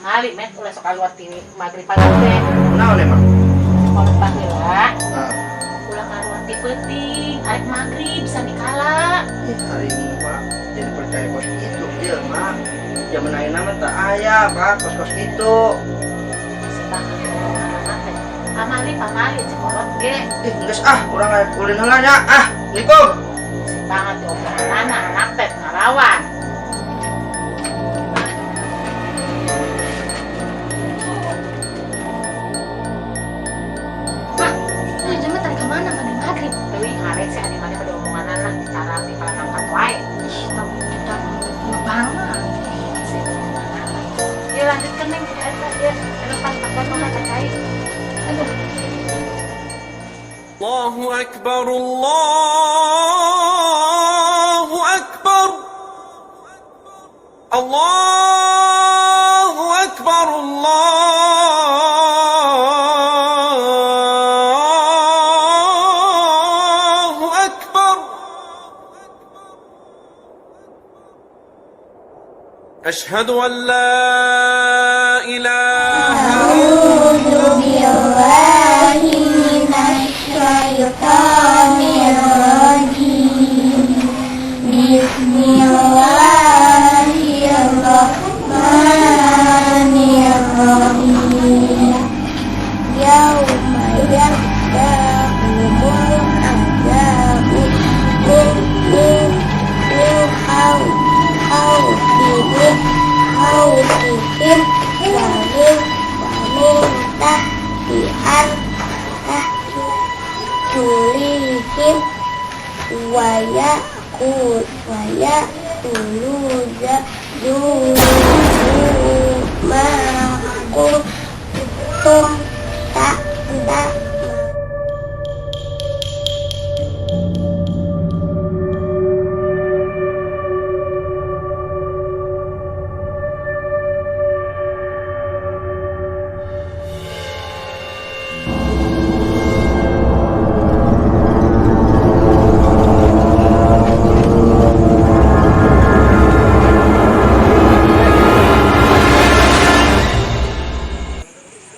Pamali met ulah sok kaluar ti magriban teh. Kunaon emang? Kolot baheula. Ah, Ulah kaluar ti peuting, arek magrib sanikala. Ih, hari ini Pak jadi percaya kos gitu dia mak. Zaman ayeuna mah teu aya, Pak, kos-kos gitu. Masih banget anak teh. Pamali pamali cek kolot ge. Ih, geus ah, urang aya ulin heula nya. Ah, Assalamualaikum. Masih banget diomongan anak teh ngalawan. Mak, ini jelema tadi ka mana maghrib maghrib? Teuing arek si adi maneh pada omongan lah cara di nangkat wae. Ih, tau udah banget. Ya lanjutkan neng, eta ya, depan pakai mah cai. Aduh. الله أكبر الله أكبر الله أكبر الله أكبر أشهد أن لا إله أعوذ بالله من الشيطان الرجيم. بسم الله الرحمن الرحيم. يوم يبدأهم العذاب من خوفهم خوفهم ومن تحت أرجلهم ويقولون ذوقوا ما كنتم تعملون.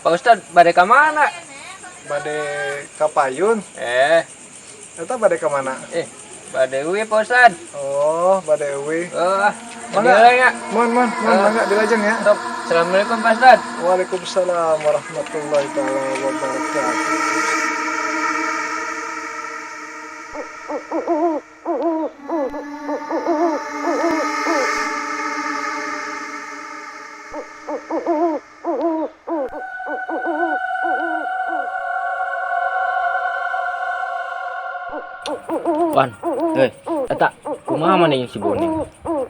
Pak Ustad, bade ka mana? Bade ka payun. Eh, Eta bade ka mana? eh, bade uwi Pak Ustad. Oh, bade euy. Oh, Mangga. mangga ya. Mon, mon, mon, Eh. mangga dilajeng ya. Sok, Assalamualaikum Pak Ustad. Waalaikumsalam warahmatullahi taala wabarakatuh. Wan, Eh, eta kumaha maneh jeung si Boneng?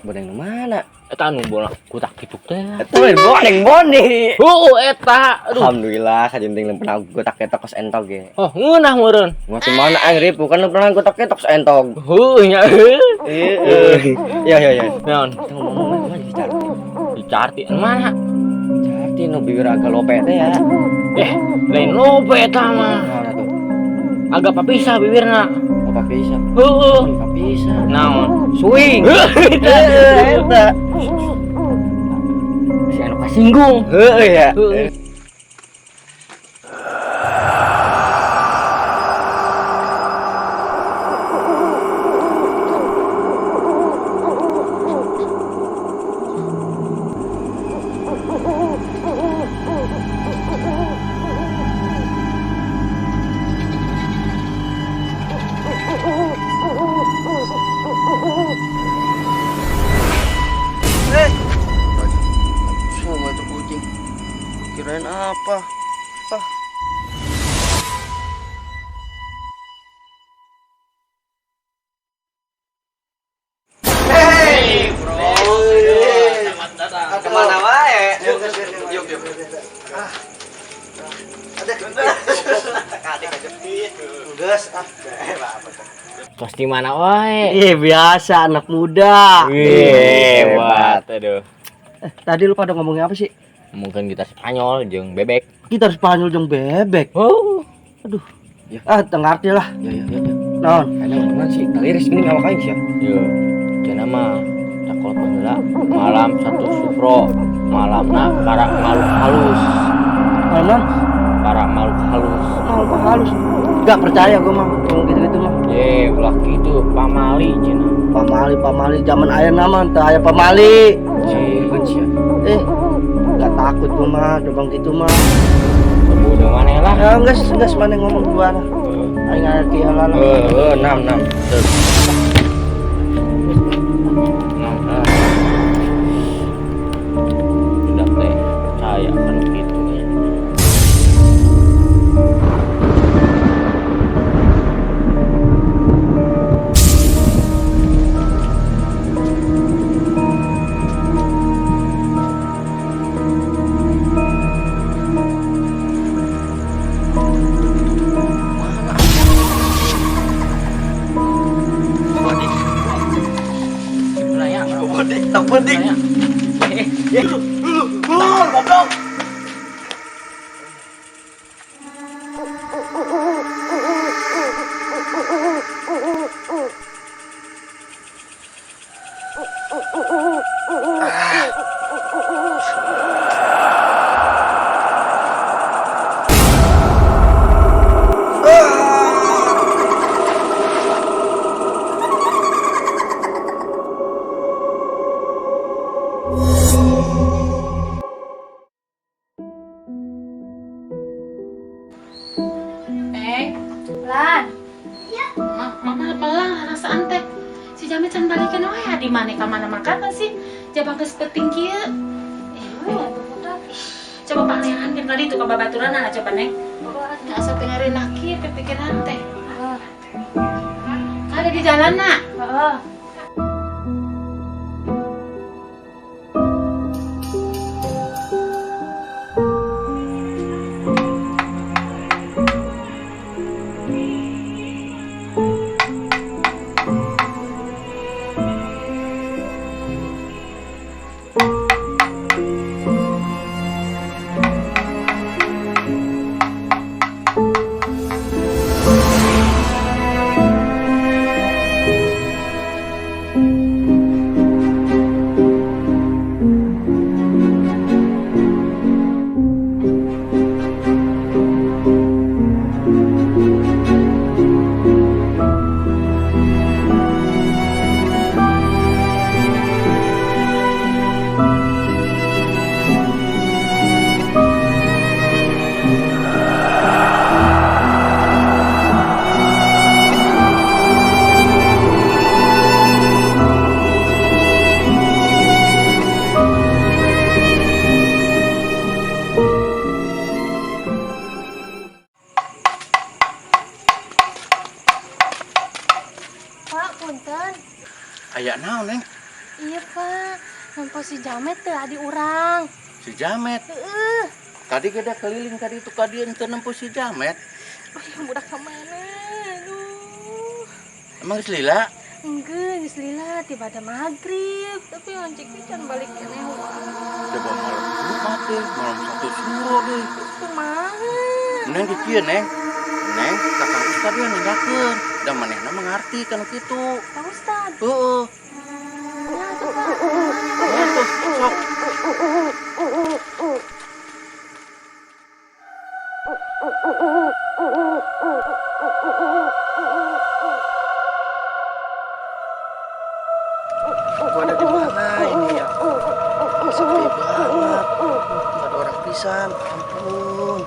Boneng nu mana? Eta anu bola kutak kituk teh. Eta lain boneng boni. Oh, eta. Aduh. Alhamdulillah kajenting lempeng aku gotak ketok kos entog ge. Oh, ngeunah meureun. Mau mana aing ribu kan lempeng gotak ketok kos entog. Heuh nya. Iya. Ya ya ya. Naon? Kita ngomong mana si Carti? Di Carti anu mana? Carti nu bibir agak lope teh ya. Eh, lain lope eta mah. Naon atuh? Agak papisah bibirna. Oh, papisah. Heuh. Papisah. Naon? Swing. Eta. Eta. Si anu kasinggung. Heeh ya. Heuh. Eh. Semua itu kucing. Kirain apa? Ah. Hey, bro. Selamat datang. Kemana wae? Yuk, yuk, yuk. Ah. Ada. Geus ah. Tos di mana wae? Ih, biasa anak muda. Wih, hebat aduh. Tadi lu pada ngomongin apa sih? Mungkin kita Spanyol jeung bebek. Kita Spanyol jeung bebek. Oh. Aduh. Ya. Ah, teu ngarti lah. Ya ya ya. ya. Naon? Kayaknya ngomong sih, taliris gini ngawak aing sih. Yo, cenah mah cakolot baheula malam satu sufro Malamna para makhluk halus. Malam Para makhluk halus. Makhluk halus. Gak percaya gua mah ngomong gitu-gitu mah. Eh, ulah gitu, pamali cenah. Pamali, pamali zaman ayeuna mah teu aya pamali. Cik, Eh, gak takut gua mah, coba gitu mah. Bodoh maneh lah. Ya geus, geus maneh ngomong duluan lah. Aing ngarti heula lah. Eh, enam, enam. Enam. Ah. Tidak teh percaya kan gitu ya. Tak penting. Goblok. Neng, Lan, mama pelang rasaan teh. Si Jamit can balikin wae di mana ka mana makan sih? Jabang geus penting kieu. Eh, coba pangleangan kan kali itu ka babaturan coba Neng. Asa teh ngareunah kieu pikiran teh. Ada di jalan nak. Heeh. Pak, punten. Aya naon, Neng? Iya, Pak. Nempo si Jamet teu adi urang. Si Jamet. Heeh. Tadi kita keliling tadi itu ka dieu teu nempo si Jamet. Oh, budak ka mana? Aduh. Emang geus lila? Enggak, geus lila tiba ada maghrib. Tapi onjek teh can balik keneh. Coba malam Jumat deh, malam satu suro deh. Kumaha? Neng di kieu, Neng. Neng, kakang Ustad yang nanyakeun. Da manehna mengerti kan kitu. Pak Ustad. Heeh. Ya, tuh, Pak. Ya, tuh, sok. Gua ada di mana ini ya? Sepi banget. Nggak ada orang pisan. Ampun.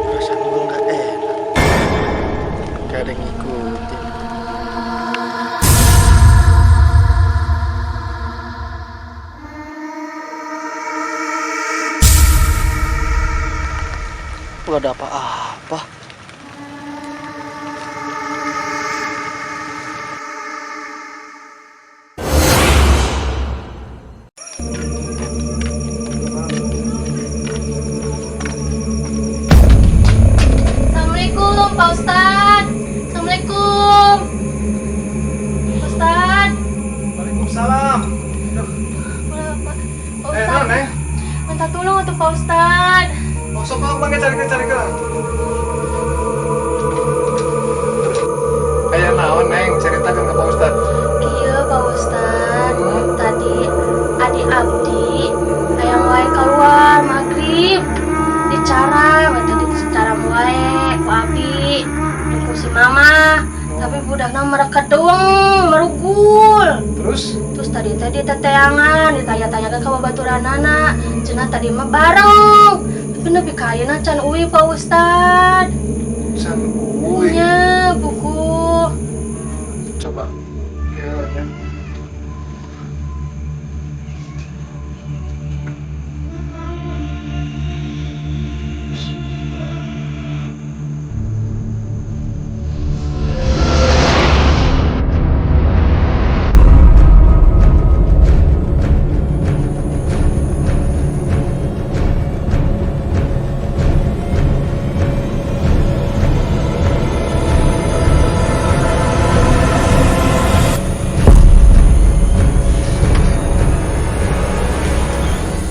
Perasaan gua nggak enak. Kayak ada yang ngikutin. Gak ada apa-apa. Assalamualaikum, Pak Ustad. Assalamualaikum. Pak Ustad. Waalaikumsalam. Ulah, Pak. Pak Eh, Ustad. non, eh. Minta tolong untuk Pak Ustad. Ku si mama. Tapi budakna mereka doang, merugul. Terus? Terus tadi teh dia teteangan, ditanya-tanyakan ke babaturanana. Cenah tadi mah bareng. Tapi nepi ka ayeuna can uih Pak Ustad. Can uih. Nya, buku. Coba. Ya, ya.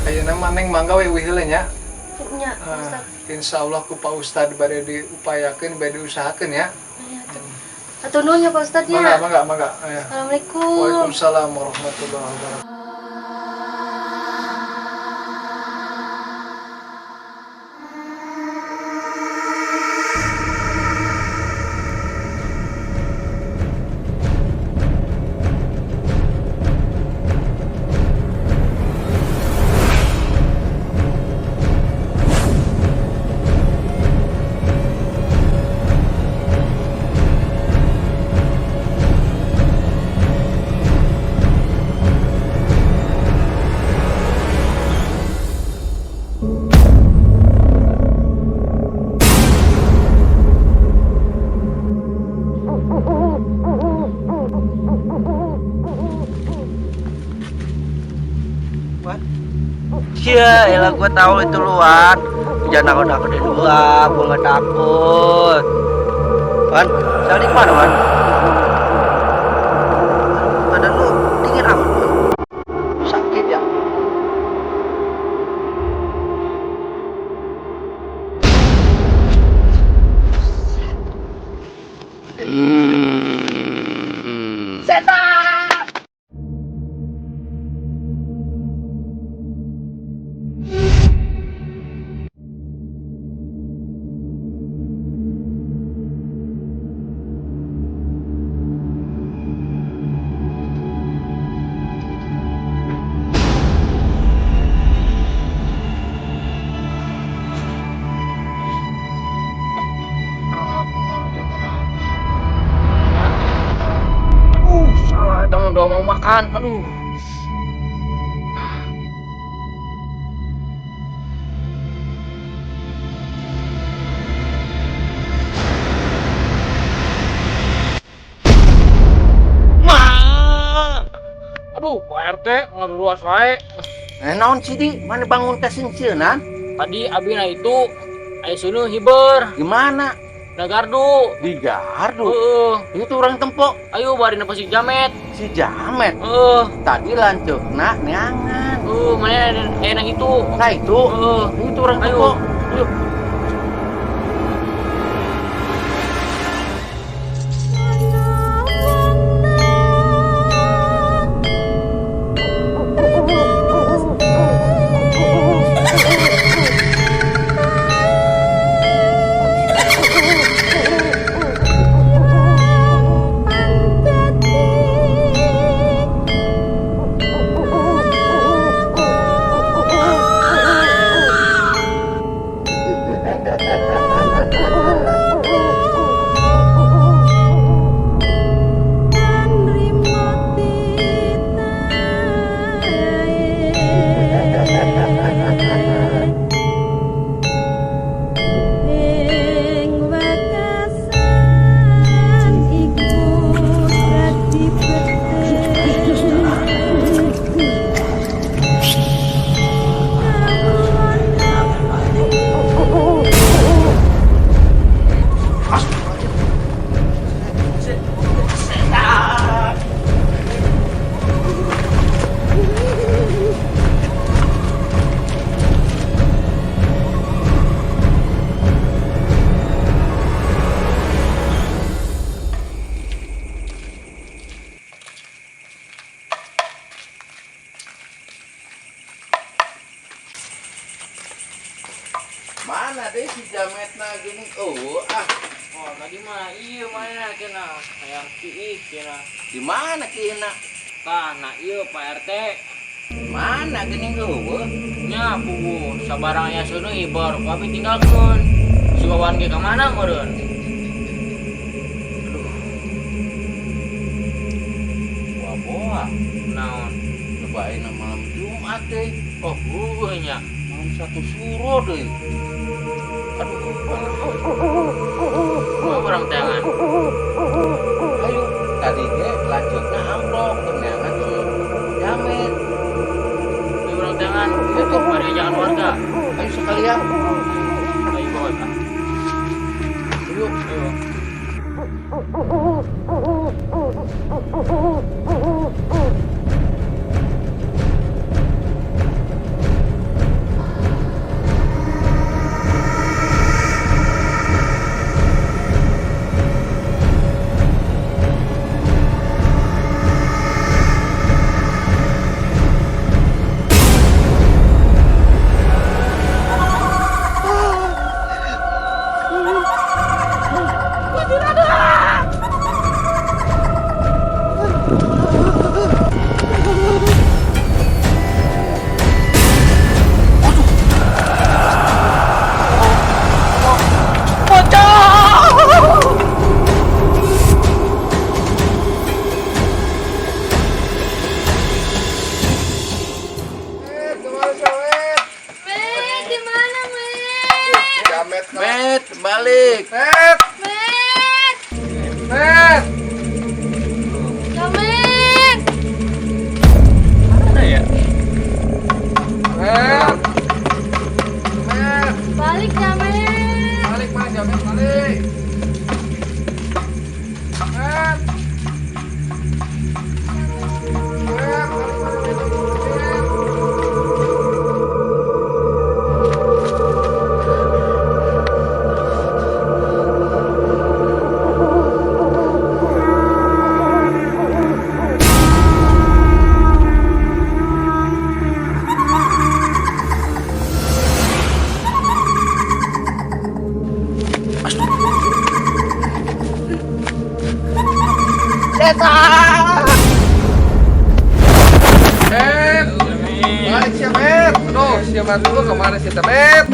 Ayeuna mah Neng mangga we uih heula nya. Nya, Pak Ustad. Insya Allah ku Pak Ustad bade diupayakeun, bade diusahakeun ya. Nya, atuh. Atuh nuhun ya Pak Ustad nya. Mangga, mangga, mangga. Ya. Assalamualaikum. Waalaikumsalam warahmatullahi wabarakatuh. Cia, elah gua tahu itu luan. Jangan nakut-nakutin gua, gua nggak takut. Wan, Sally mana Wan? Badan lu dingin amat, Wan. Sakit ya? Setan! Salah, teman udah mau makan. Aduh. Aduh, Pak RT ngaluas wae. Naon sih di? Mana bangun teh singsieunan? Tadi abina itu aya seuneun hiber. Gimana? Na gardu. Di gardu? Heeh. Itu orang tempok. Ayo bari napa si Jamet. Si Jamet? Heeh. Tadi lanceukna neangan. Heeh, mana enak itu. Nah itu. Heeh. Itu orang Ayo. tempok. Ayo. Mana deh si Jametna gini? Oh, ah. Oh, tadi Mah ieu mana cenah hayang kiih cenah. Di mana kiihna? Tah, nah ieu Pak RT. Mana geuning eueuh? Nya puguh sabarang aya seuneu hiber, ku abi tinggalkeun. Si Wawan ge ka mana meureun? Boa boa. Naon? Coba ayeuna malam Jumat deui. Oh, heueuh nya. Malam satu suro deui. Aduh, alah. Kumaha urang teangan? Ayo, tadi ge lanjutna amplop neangan si Jamet. Ayo urang teangan, itu bari ajakan warga. Ayo sekalian. Ayo bawa ah. Ayo. Ayo. Met, di mana, Met? Jamet. Met, balik. Met, Met! Met. Jamet! Mana ya? Met. Met. Balik, Jamet! Balik mana Jamet balik. Met. Met, balik mana Jamet? Met. Met. Balik siap, Met. Aduh, siap dulu kemana sih, Met?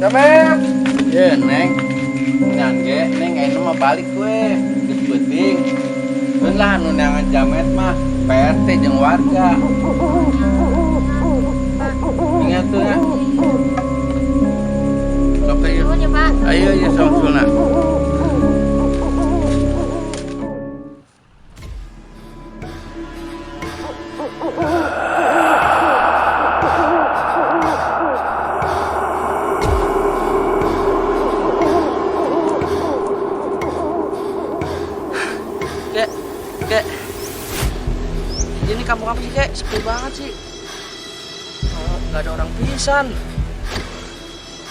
Jamet. Ye, Neng. Ngan ge, Neng ayeuna mah balik we. Geus peuting. Keun lah anu neangan Jamet mah PRT jeung warga. Ingat tuh ya. Sok ayo. Nuhun ya, Pak. Ayo ya samsulna. Kek, kek. Ini kampung apa sih, kek? Sepi banget sih. Oh, nggak ada orang pisan.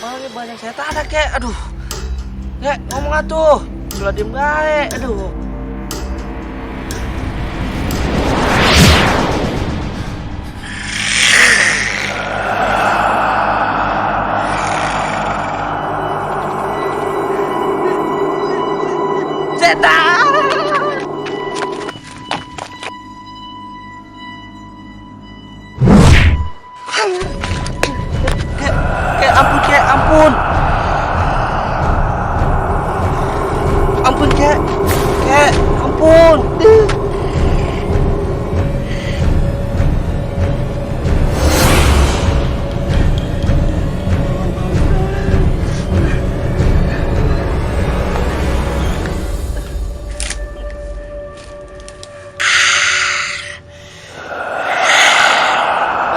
Malah banyak setan ada, kek. Aduh. Kek, ngomong atuh. Sudah diem bae. Aduh. Setan! Kek, kek, ampun, kek, ampun. Ampun, kek. Kek, ampun.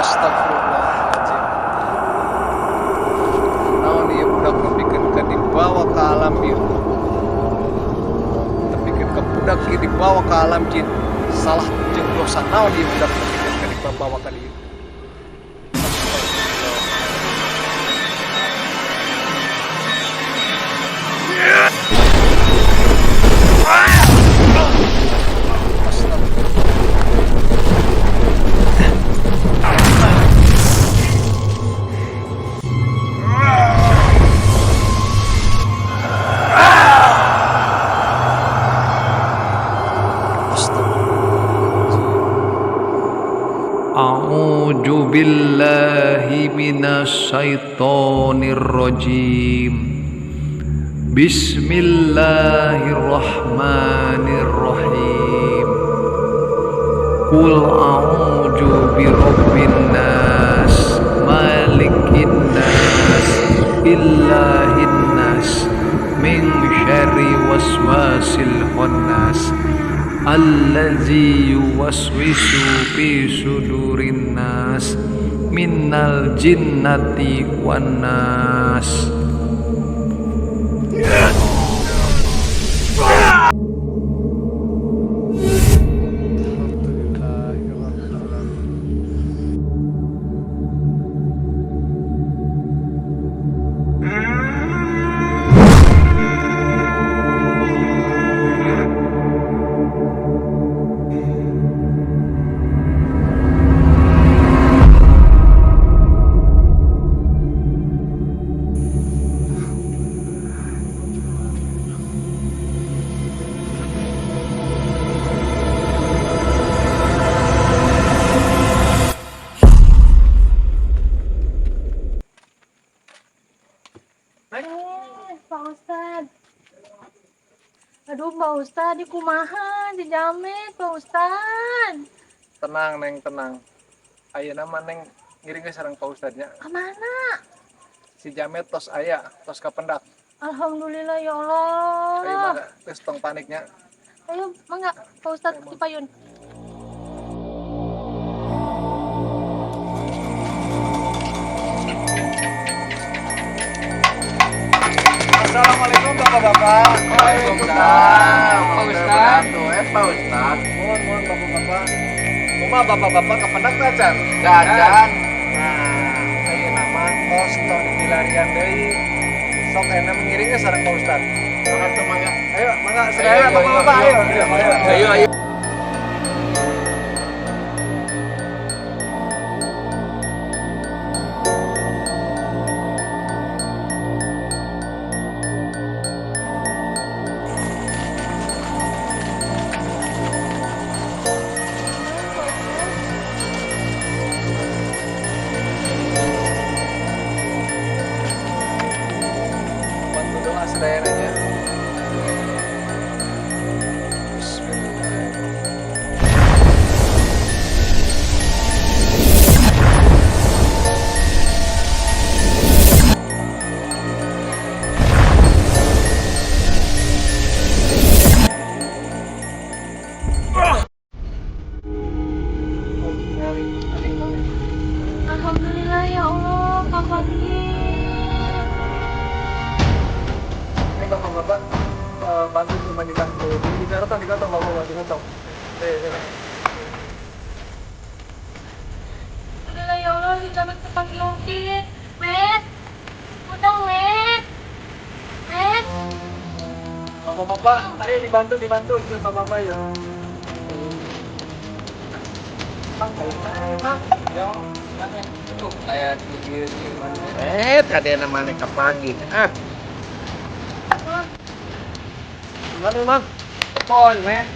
Astagfirullahaladzim. Naon ieu budak nepikeun ka dibawa ke alam ieu. Nepikeun ka budak ieu dibawa ke alam jin. Salah jeung dosa naon ieu budak nepikeun ka dibawa ka dieu. Astagfirullah. minasyaitonirrajim. Bismillahirrahmanirrahim. Qul a'udzu birabbin nas, malikin nas, ilahin nas, min syarri waswasil khannas, allazi yuwaswisu fi sudurin nas, minal jinnati wan nas. Eh, Pak Ustad. Aduh, Pak Ustad, di kumaha si Jamet, Pak Ustad. Tenang, Neng, tenang. Ayeuna mah Neng ngiring ge sareng Pak Ustadnya. Kemana? Si Jamet tos aya, tos kapendak. Alhamdulillah ya Allah. Ayo mangga, geus tong paniknya. Ayo, mangga, Pak Ustad di payun. Assalamualaikum Bapak-bapak. Waalaikumsalam. Pak Ustad. Pak Ustad. Mohon, mohon Bapak-bapak. Kumaha Bapak-bapak kapendak teh acan? Acan. Nah, ayeuna mah tos tong dipilarian deui. Sok ayeuna ngiring ge sareng Pak Ustad. Mangga tuh mangga. Ayo, mangga sadaya Bapak-bapak ayo. Ayo, ayo. Ayo. Bantu doa sadayana nya. Bismillah. Alhamdulillah ya Allah, Pak Fakir. Ini bapak-bapak bantu cuma dibantu. Digotong, digotong bapak-bapak, digotong. Sini. Alhamdulillah ya Allah, si Jamet kepanggil lungkit. Met, utang Met. Met. Bapak-bapak, ayo dibantu, dibantu, itu bapak-bapak ya. Bang, bang, yo, Tuh, kayak begini mana? Tadi namanya kepanggil. Ah. Gimana, Bang? Pon, men.